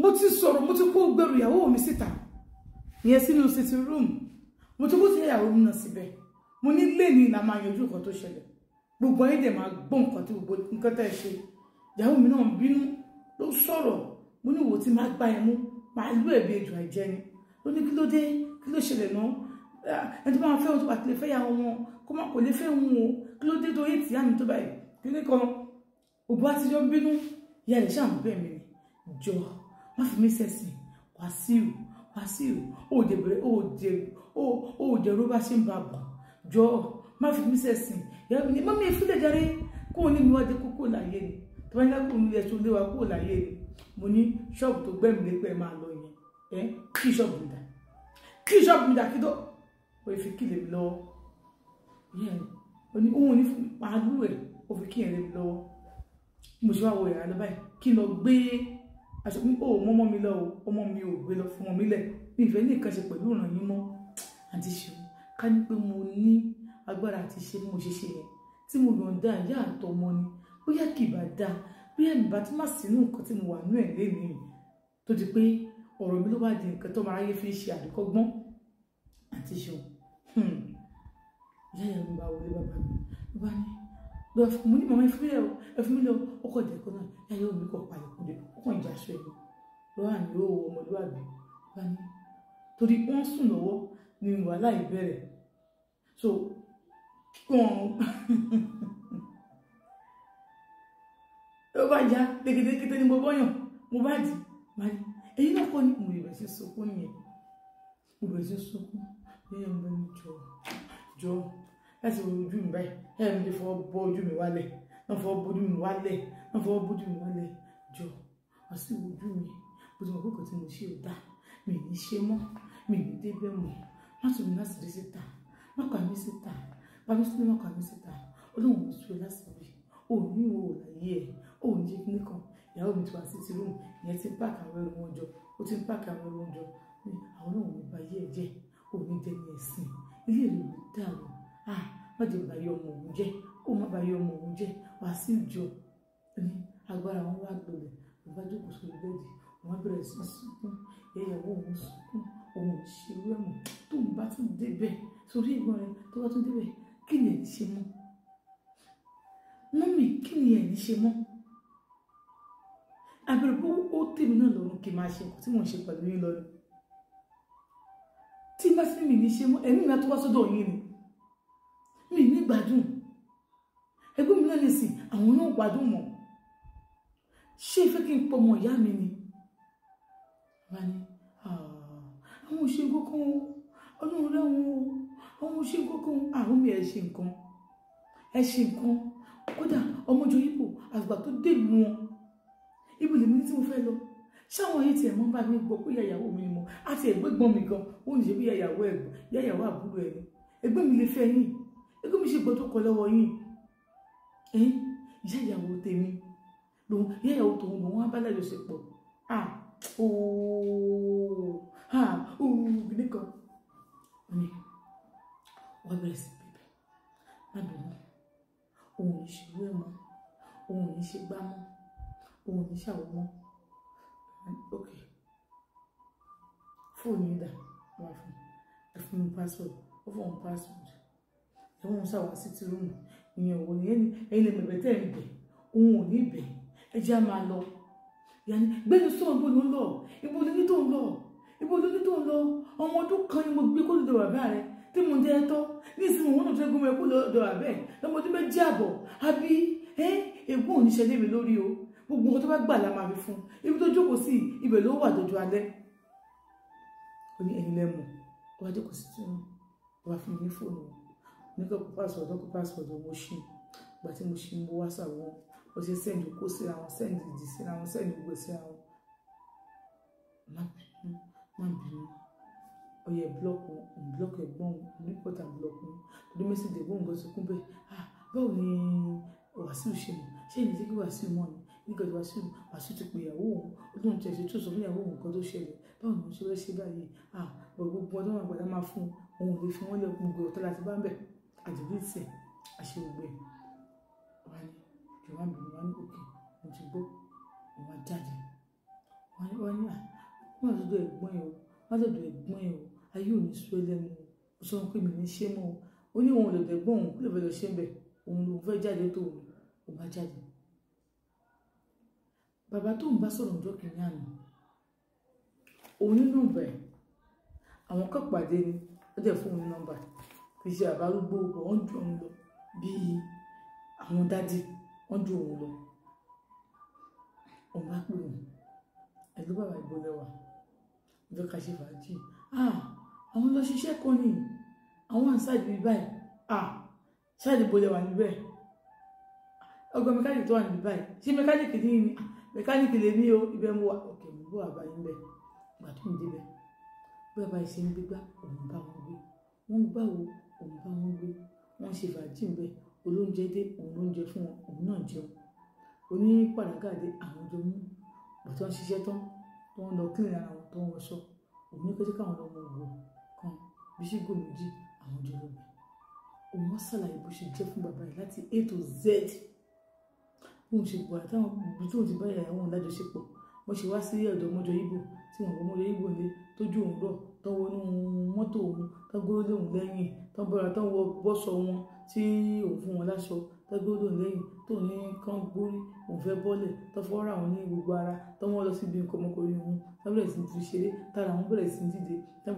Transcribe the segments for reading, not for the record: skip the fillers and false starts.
Mo ti sọ̀rọ̀, mo ti kó gbẹrù ìyàwó mi síta ìyẹn sínú sitting room. Mo ti kó sí ìyàwó mi náà síbẹ̀. Mo ní lẹ́ni la máa yanjú nǹkan tó ṣẹlẹ̀. Gbogbo ayé dẹ̀ máa gbọ́ nǹkan tí gbogbo nǹkan tẹ́ ẹ ṣe. Ìyàwó mi náà ń bínú ló sọ̀rọ̀. Mo ní wo tí máa gbá ẹ mú, máa lú ẹ̀bí ejò àìjẹ ni. Ó ní kí ló dé, kí ló ṣẹlẹ̀ náà? Ẹni tó máa fẹ́ ohun tó bá ti lè fẹ́ yàwó wọn, kó má kò lè fẹ́ òun o. Kí ló dé tó yé tìyá mi tó báyìí? Kí ní kan? Ògbó àtijọ́ bínú, ìyá rẹ̀ ṣáà ń bẹ̀ mí ni. Jọ, má fi mí sẹ̀sìn, Wàsíù, Wàsíù, ó dẹ̀ bẹ̀rẹ̀, ó dẹ̀ ró bá ṣe ń ba bọ̀. Jọ, má fi mí sẹ̀sìn. Ìyá mi ní, mọ́mí ìfúnlẹ̀ jàre, kó o ní mi wá dé kókó láyé ni. Tó bá ní ká kó o ní ẹ̀ṣọ́ lé wa kó láyé ni. Mo ní ṣọ́ọ̀bù tó gbẹ́mí lé pé máa lọ yẹn. Ẹ kí ṣọ́ọ̀bù mi dà. Kí ṣọ́ọ̀bù mi dà kí tó. Ó fi kí lè mi lọ́wọ́. Ìyá ẹ̀ ó ní òun ò ní fún màálù ẹ̀, ó fi kí ẹ̀ lé mi lọ́wọ́. Mo ṣe wá wọ yàrá lọ báyìí kí n lọ gbé aṣọ mi. Ó mọ́mọ́ mi lọ o, ọmọ mi ò gbé lọ fún ọmọ mi lẹ̀. Mi ìfẹ́ ní nǹkan ṣe pẹ̀lú ìràn yín mọ́. Àǹtí Ṣeun, ká ní pé mo ní agbára àti ṣe bí mo ṣe ṣe yẹn tí mo yọ̀ǹda ìyá àtọmọ ni, bóyá kì í bá dáa, bóyá mi bá tún má sínú nǹkan tí mo wà nú ẹ̀ lénìí tó di pé ọ̀rọ̀ mi ló bá di nǹkan tó máa ráyé fi ṣe àdúkọ́gbọ́n. Àǹtí Ṣeun, ìyá ìyá mi bá wọlé bàbá mi ló bá ní lọ mo ní màmá ẹfúnmílẹ̀ o, ẹfúnmílẹ̀ o. Ó kọ̀ dẹ̀kọ́ náà, ìyá ìyá mi kọ̀ palẹ̀kùn dé, ó kàn ìjà aṣọ ẹ̀mí lọ́wọ́ àmì ó wọ ọmọlúwàbí bá ní torí wọ́n sùn lọ́wọ́ ni wàhálà ìbẹ̀rẹ̀. So wọn ló bá já kétékété ni mo bọ́yàn, mo bá dì máa ní èyí náà kọ́ ni. Mo bẹ̀rẹ̀ sí sunkún nìyẹn, mo bẹ̀rẹ̀ sí sunkún. Lẹ́yìn mo ní jọ jọ láti wo ojú mi báyìí, ẹ̀rọ mi lè fọwọ́ bọ́ ojú mi wálẹ̀, náà fọwọ́ bójú mi wálẹ̀, náà fọwọ́ bójú mi wálẹ̀. Jọ wá sí ojú mi, bó ti mọ̀ pé kò tí mo ṣe ò dáa, mi ò ní ṣe mọ́, mi ò ní débẹ̀ mọ́. Má tún mi láti rí síta, má kà mí síta, bá mi sílẹ̀, má kà mí síta. Ọlọ́run ò sùn lásìkò yìí, ò ní ìwò láyé ẹ̀, ò ní ṣe kíní kan. Ìyàwó mi ti wá sí ti rúùmù, ìyẹn ti ń pààkì àwọn ẹrù wọn jọ, ó ti ń pààkì àwọn ẹrù wọn jọ. Àwọn náà ò ní ba yé ẹ jẹ́, ò ní dẹni ẹ̀sìn, ilé ìlú ló dàrú. Ah, má jẹ́ bá yé ọmọ òun jẹ́, kó má bá yé ọmọ òun jẹ́. Wá sí ìjọ ní agbára wọn wá gbolẹ̀. Mo bá jókòó sórí bẹ́ẹ̀dì, wọn bẹ̀rẹ̀ sí sunkún. Ìyàwó òun sunkún, òun ò ṣe irú ẹ̀mọ́. Tóun bá tún débẹ̀ sórí ìgbọ́n rẹ̀, tó bá tún débẹ̀, kí ni ẹ̀ ní ṣe mọ́? Mọ́mì, kí ni ẹ̀ ní ṣe mọ́? Àbẹ̀rẹ̀ pé ó tèmi náà lọ́rùn kí n máa ṣe nǹkan tí mò ń ṣe pẹ̀lú yín lọ́rùn. Tí bá sí mi ní ṣe mọ́, ẹ̀mí mi á tó wá sọ́dọ̀ yín ni. Mi ní gbádùn. Ẹgbẹ́ mi náà lè sìn, àwọn náà gbádùn mọ́. Ṣé ìfẹ́ kí n pọ̀ ọmọ ìyá mi ni? Bá ní, àwọn ò ṣe nǹkan o, Ọlọ́run rẹ̀ wọn o, àwọn ò ṣe nǹkan o. Àwọn mi ẹ̀ ṣe nǹkan, ẹ̀ ṣe nǹkan. Kódà ọmọjọ Ìgbò àgbà tó dèlù wọn, ibo lèmi ní tí mo fẹ́ lọ. Ṣé àwọn yìí tiẹ̀ mọ́ bá mi gbọ́ pé ìyàwó mi ni mo, àti ẹ̀gbẹ́gbọ́n mi gan, ó ní ṣe bí ìyàwó ẹ̀gbọ́n, ìyàwó àbúrò ẹ̀ ni. Ẹgbẹ́ mi lè fẹ́ yín, ẹgbẹ́ mi ṣe gbọ́ tó kọ lọ́wọ́ yín. Ìyá ìyàwó tèmi lòun, ìyá ìyàwó tòun lòun wá bá lájọṣepọ̀. Ah, ooo, ah, ooo, kìíní kan. Ó ní, wọ́n bẹ̀rẹ̀ sí bẹ̀bẹ̀, má bínú, òun ò ní ṣe irú ẹ̀ mọ́, òun ò ní ṣe gbá mọ́, òun ò ní ṣàwọ̀ mọ́. Ok, fóònù yìí dà, wá fún ẹ, fún mi password, ó fún òun password. Ẹ̀wọ̀n ṣàwọ̀ sí ti rúùmù, ìyẹn òun ní ẹ̀yin lè bẹ̀bẹ̀ tẹ́ ẹ̀ ń bẹ̀, òun ò ní bẹ̀, ẹ jẹ́ á máa lọ. Ìyá ní gbẹ́nu sọ̀rọ̀, ibo ló ń lọ, ibo ló ní tó ń lọ, ibo ló ní tó ń lọ. Ọmọ ọdún kan ni mo gbé kó lọ́dọ̀ bàbá rẹ tí mo ń jẹ́ tọ́ ní ìsinmi, òun náà tó gún mi kó lọ́dọ̀ bàbá ẹ̀ lọ́mọ ọdún 2.5. Àbí ègún ò ní ṣẹlẹ̀ mi lórí o. Gbogbo nǹkan tó bá gbà la máa fi fún. Ibi tó jókòó sí ibẹ̀ ló wà dọjọ́ alẹ́. Ó ní ẹ̀yin lẹ́mọ̀, ó wá jókòó sí tí wọ́n wá fún mi ní fóònù nígbà kó password, kó password mo ṣí. Ìgbà tí mo ṣí, mo wá sàwọn ó ṣe send kó síra wọn, send ìdí síra wọn, send gbogbo síra wọn. Má bínú, má bínú, ó yẹ block wọn, òun block ẹ̀gbọ́n òun, report and block wọn. Torí message ẹ̀gbọ́n òun gan sunkún bẹ́ẹ̀. Ah, báwo ni Wàsíù ṣe mọ̀? Ṣé ìní tí kí Wàsíù mọ̀ ni? Nígbà tí Wàsíù ti pè ìyàwó òun, ó lóun tiẹ̀ ṣe tó sọ fún ìyàwó òun nǹkan tó ṣẹlẹ̀. Báwo ni mo ṣe fẹ́ ṣe báyìí? Ah, gbogbo ọdún wọn àgbàdá máa fún òun, ò lè fi wọ́n lẹ̀. Gbogbo ọ̀tọ́ láti bá ń bẹ̀ àdìbìtì àṣẹ gbogbo ẹ̀ wá ní jọ̀wọ́ bínú. Wá ní òkè, mo ti gbọ́. Òun á jáde, Wọ́n ní wọ́n àtọ́dọ̀ ẹ̀gbọ́n ẹ̀ o, wọ́n àtọ́dọ̀ ẹ̀gbọ́n ẹ̀ o, ayé ò ní sú ẹ lẹ́nu o, ó sọ pé mi ní ṣe mọ́ o. Ó ní òun lòdì ẹ̀gbọ́n òun, kí ló fẹ́ lọ ṣe ń bẹ̀? Òun lòun fẹ́ jáde tó òun, òun bá jáde. Bàbá tó ń bá sọ̀rọ̀ ọjọ́ kìíní àná, òun ní nọ́mbà ẹ̀, àwọn kan pàdé ni, ó dẹ̀ fún òun ní nọ́mbà. Kì í ṣe àbá arúgbó, wọ́n ju òun lọ bíi àwọn dádì, wọ́n ju òun lọ. Òun bá pè wọ́n, ẹ̀lú bàbá ìbò lẹ́wà, mo fẹ́ ká ṣe fàájì. Ah, àwọn lọ ṣiṣẹ́ kan ni, àwọn àǹsáàdì bíi báyìí. Ah, ṣáàdì ìbò lẹ́wà níbẹ̀. Ọgbà mẹkáníìkì tó wà níbí báyìí, ṣé mẹkáníìkì ní ní mẹkáníìkì lè ní o, ibẹ̀ mo wà, òkè mo bọ́ àbá yín bẹ̀. Ìgbà tó ń débẹ̀, bí bàbá yìí ṣe ń gbégbá, òun bá wọn gbé. Wọ́n gbá wo, òun bá wọn gbé. Wọ́n ṣe fàájì ń bẹ̀, olóúnjẹ dé, òun ló ń jẹ fún wọn, òun náà jẹun. Oní pàdágà dé, àwọn jọ mú. Ìgbà tó ń ṣiṣẹ́ tán, tó ń lọ clean ara wọn, tó ń wọṣọ. Òun ní kó jẹ́ káwọn lọ mọ òwò kan, bí ṣígò méjì, àwọn jọ lọ bẹ̀. Òun wá ṣàlàyé bó ṣe jẹ́ fún bàbá yìí láti A to Z. Bóun ṣe gbọ́ àtàwọn ibi tóun ti bá ìyàwó òun lájọṣepọ̀. Wọ́n ṣe wá sí ọ̀dọ̀ ọmọjọ Íbò tí wọ́n bọ́ ọmọjọ Íbò lé, tójú òun rọ̀, tán wọnú mọ́tò òun, tán gbóró lé òun lẹ́yìn, tán bọ́ra, tán wọ bọ́ṣọ wọn tí òun fún wọn láṣọ, tán gbóró lé òun lẹ́yìn, tóun ní kán gbórí, òun fẹ́ bọ́lẹ̀, tán fọwọ́ ra òun ní gbogbo ara, tán wọ́n lọ síbi nǹkan ọmọkùnrin òun, tán bẹ̀rẹ̀ sí ní fi ṣeré, tára òun bẹ̀rẹ̀ sí ní dìde, tán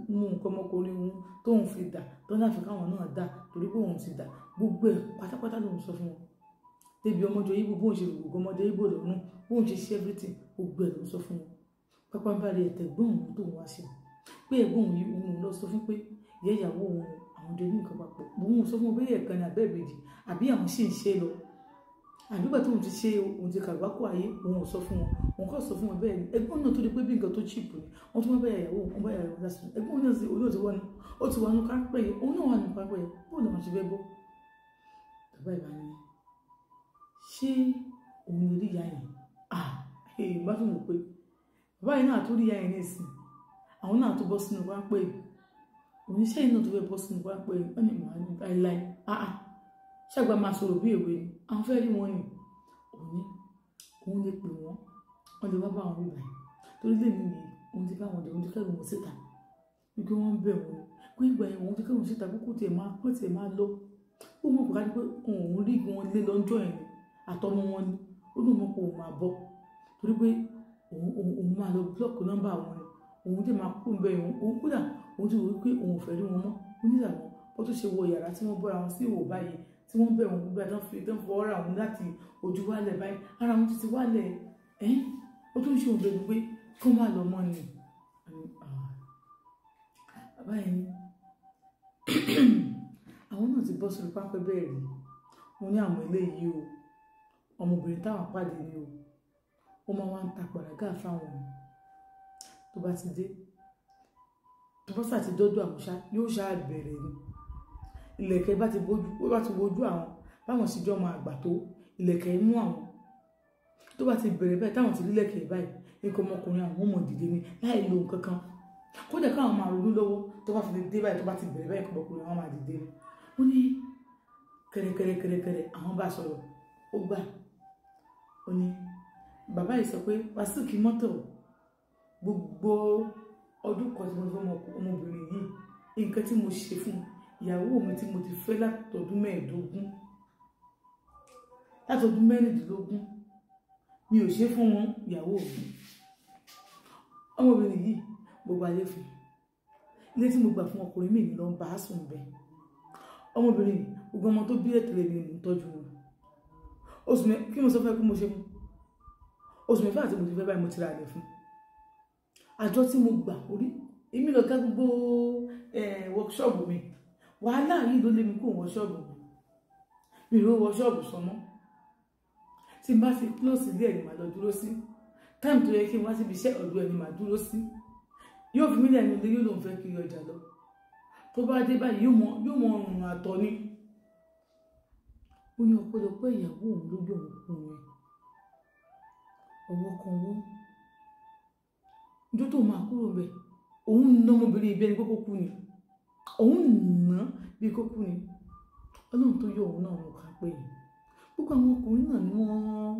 mú nǹkan ọmọkùnrin òun tóun fi dà, tán láfi káwọn náà dà torí pé òun ti dà, gbogbo ẹ̀ pátápátá lòun sọ fún wọn. Débi ọmọjọ Íbò, bóun ṣe gbogbo ọmọdé Íbò lọ́rùn, bóun ṣe ṣe everything, gbogbo ẹ̀ ló ń sọ fún wọn. Pápá ń bá rí ẹ̀tẹ̀gbọ́n òun tóun wá ṣe. Pé ẹ̀gbọ́n òun yìí, òun lọ sọ fún pé ìyá ìyàwó òun, àwọn jọ ní nǹkan papọ̀. Òun sọ fún wọn pé ẹ̀ẹ̀kan ní abẹ́ ìbejì, àbí àwọn ṣì ń ṣe lọ. Àbí ìgbà tóun ti ṣe, òun ti kàgbákò ayé, òun ò sọ fún wọn. Òun kàn sọ fún wọn bẹ́ẹ̀ ni. Ẹ̀gbọ́n náà tó di pé bí nǹkan tó cheap ni, wọ́n tún wá bá ìyàwó òun, wọ́n bá ìyàwó dá sí i. Ẹ̀gbọ́n náà sì, òun náà ti wọ́n ní, ó ti wà nù kápẹ́ yẹn, òun náà wà nù kápẹ́ yẹn, bóun làwọn ṣe fẹ́ bọ́. Bàbá ìbá ní, ṣé òun lè rí ìyá yẹn? Ah, èyí bá tún wò pé bàbá yìí náà tó rí ìyá yẹn nísìn, àwọn náà tó bọ́ sínú pápẹ́ yìí, oníṣẹ́ yìí náà tó fẹ́ bọ́ sínú pápẹ́ yìí, wọ́n ní màá ní láéláé. Ah ah, ṣàgbà máa sọ̀rọ̀ bí èwe ni, àwọn fẹ́ rí wọn ni. Òun ní, òun lè pè wọ́n, wọ́n lè wá bá àwọn bíbá yìí. Torí lèmi yìí, òun ti bá wọn dé, òun ti kẹ́rù wọn síta. Wípé wọ́n ń bẹ̀ wọ́n ni. Pé ìgbà yẹn òun ti kẹ́rù wọn síta, kókó tiẹ̀ máa, kó tiẹ̀ máa lọ. Ó mọ̀ pé ká ní pé òun rí wọn lé lọ́jọ́ yẹn ni, àtọmọ wọn ni. Ó lóun mọ̀ pé òun máa bọ́. Torí pé òun máa lọ búlọ̀kù nọ́mbà wọn ni. Òun dẹ̀ máa kú bẹ́ẹ̀ òun, òun kódà òun ti rò wípé òun ò fẹ́ rí wọn mọ́. Ó ní ìlànà bó tó ṣe wọ yàrá tí wọ́n bọ́ra wọn sí ìwò báyìí, tí wọ́n bẹ̀ wọ́n gbogbo àti tán fọwọ́ ra wọn láti ojú wálẹ̀ báyìí. Ara wọn ti ti wálẹ̀, ẹ́, ó tún ṣe òun bẹ̀rù pé kó má lọ mọ́ ni. Bàbá yẹn ni àwọn náà ti bọ́ sórí pápẹ́ bẹ́ẹ̀ rí. Wọ́n ní àwọn eléyìí o, ọmọbìnrin táwọn pàdé ni o, ó máa wá ń ta pàrágà fáwọn ọmọ. Tó bá ti dé, tó bá sà ti dọ́dọ̀ àwọn ṣá, yóò ṣá bẹ̀rẹ̀ ni. Ìlẹ̀kẹ̀ bá ti bójú, ó bá ti wojú àwọn, báwọn sì jọ ọmọ àgbà tó, ìlẹ̀kẹ̀ mú àwọn. Tó bá ti bẹ̀rẹ̀ báyìí, táwọn ti rí ìlẹ̀kẹ̀ báyìí, nǹkan ọmọkùnrin àwọn ọmọ dìde ni láì lo nǹkan kan. Kódà káwọn máa ronú lọ́wọ́, tó bá fi lè dé báyìí, tó bá ti bẹ̀rẹ̀ báyìí, nǹkan ọmọkùnrin àwọn máa dìde ni. Ó ní kẹ̀rẹ̀kẹ̀rẹ̀kẹ̀rẹ̀ àwọn bá sọ̀rọ̀, ó gbà. Ó ní bàbá yìí sọ pé Wàsíù kí mọ́tò gbogbo ọdún kan tí mo fẹ́ ọmọbìnrin yìí, nǹkan tí mo ṣe fún ìyàwó mi tí mo ti fẹ́ látọdún mẹ́ẹ̀ẹ́dógún, látọdún mẹ́rìndínlógún, mi ò ṣe fún wọn ìyàwó mi. Ọmọbìnrin yìí gbogbo ayé fún ilé tí mo gbà fún ọkùnrin mi lọ ń bá a sùn bẹ́ẹ̀. Ọmọbìnrin yìí gbogbo ọmọ tó bí ẹ̀tẹ̀lẹ̀ mi ń tọ́jú wọn. Oṣù mẹ́ kí mo sọ fẹ́ kí mo ṣe fún oṣù mẹ́fà àti mo ti fẹ́ báyìí mo ti ra àlẹ́ fún. Àjọ tí mo gbà orí èmi lọ ká gbogbo workshop mi, wàhálà yìí ló lé mi kó workshop mi, mi ò workshop sọmọ. Tí n bá ti close ilé ẹ̀ ni màá lọ dúró sí, time tó yẹ kí n wá síbi iṣẹ́ ọ̀dọ̀ ẹ̀ ni màá dúró sí. Yóò fi mí lẹ́nu ilé, yóò lóun fẹ́ kiri ọjà lọ. Tó bá dé báyìí yóò mọ ọrùn àtọ̀ ni. Ó ní ọpẹ́lọpẹ́ ìyàwó òun lójú òun kú rẹ̀. Ọwọ́ kan wọ́n. Ọjọ́ tó máa kúrò bẹ̀, òun ná ọmọbìnrin ibi ẹni pé kó kú ni. Òun ná bí kó kú ni. Ọlọ́run tó yọ òun náà ló ká pé yìí. Gbogbo àwọn ọkùnrin náà ni wọ́n